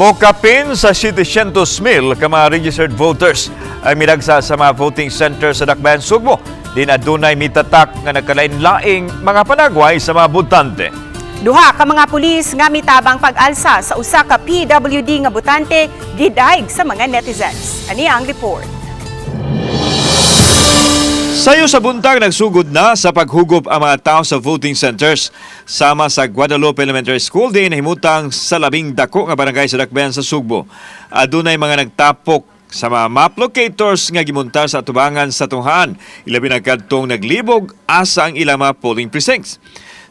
Mokapin sa 700,000 ka mga registered voters ang midagsa sa mga voting center sa Dakbayan Sugbo. Din adunay mitatak nga nagkalain-laing mga panagway sa mga botante. Duha ka mga pulis nga mitabang pag-alsa sa usa ka PWD nga botante gidaig sa mga netizens. Ani ang report. Sayo sa buntag, nagsugod na sa paghugob ang mga tao sa voting centers. Sama sa Guadalupe Elementary School, din nahimutang sa labing dako nga barangay sa Dakbayan sa Sugbo. Adunay mga nagtapok sa mga map locators nga gimontar sa atubangan sa tunghaan, ilabi na kadtong naglibog asa ang ilang mga polling precincts.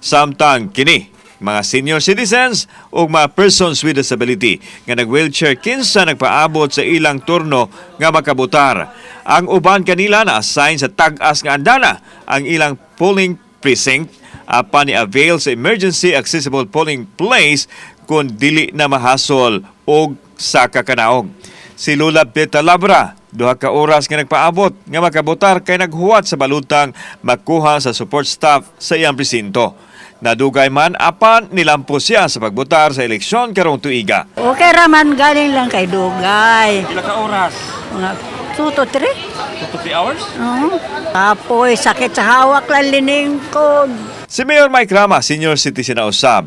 Samtang kini mga senior citizens o mga persons with disability nga nag-wheelchair kinsa nagpaabot sa ilang turno nga makabotar. Ang uban kanila na assign sa tag-as nga andana ang ilang polling precinct apan ni-avail sa emergency accessible polling place kung dili na mahasol og sa kakanaog. Si Lula Beta Labra, 2 ka oras nga nagpaabot nga makabotar kay naghuwat sa balutang makuha sa support staff sa iyang presinto. Nadugay man apan nilampo siya sa pagbotar sa eleksyon karong tuiga. Okay raman, galing lang kay dugay. Pila ka oras? Mga 2 to 3. 2 to 3 hours? Oo. Apoy, sakit sa hawak lang liningkod. Si Mayor Mike Rama, senior citizen na usab.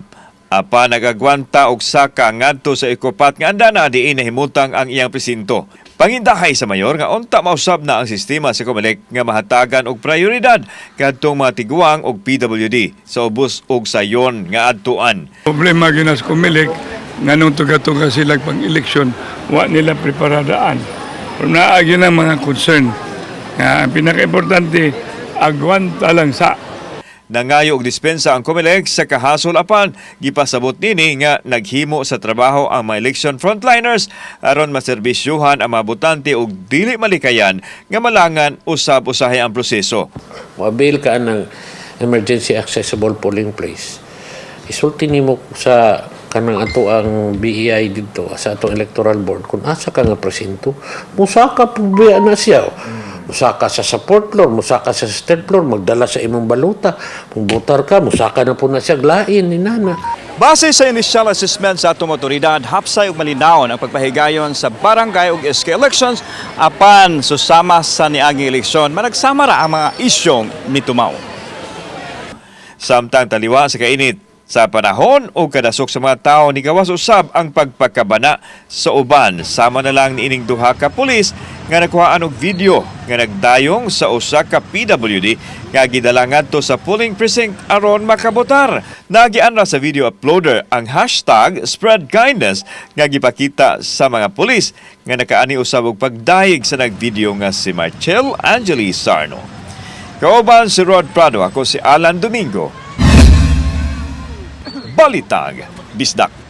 Apa nagagwanta og saka ngadto sa ikupat nga andana diin nahimutang ang iyang presinto. Pangindahay sa mayor nga unta mausab na ang sistema sa COMELEC nga mahatagan og prioridad kadtong mga tiguang og PWD sa ubos og sayon nga adtuan. Problema gyud sa Comelec nganong tuga-tuga sila pang eleksyon, wa nila preparadaan. Pero naa gyud ang mga concern. Nga ang pinaka-importante, agwanta lang sa Nangayo og dispensa ang COMELEC sa kahasol apan gipasabot nini nga naghimo sa trabaho ang mga election frontliners aron maserbisyuhan ang mga botante og dili malikayan nga malangan usab usahay ang proseso. Mo-avail ka ng emergency accessible polling place. Isulti nimo sa kanang ato ang BEI didto sa atong electoral board kung asa ka nga presinto, musaka pud biya na siya. Musaka sa fourth floor, musaka sa third floor, magdala sa imong baluta. Kung botar ka, musaka na po na siya glain ni nana. Base sa initial assessment sa atong otoridad, hapsay ug malinawon ang pagpahigayon sa barangay ug SK elections apan susama sa niaging eleksyon, managsama ra ang mga isyong mitumaw. Samtang taliwa sa kainit sa panahon o kadasok sa mga tao, ni gawas usab ang pagpakabana sa uban, sama na lang niining duha ka pulis nga nakuhaan og video nga nagdayong sa usa ka PWD nga gidala ngadto sa polling precinct aron makabotar. Nagian ra sa video uploader ang #SpreadKindness nga gipakita sa mga pulis nga nakaani usab og pagdayeg sa nagvideo nga si Marcel Angeli Sarno. Kauban si Rod Prado, ako si Alan Domingo. Balitag Bisdak.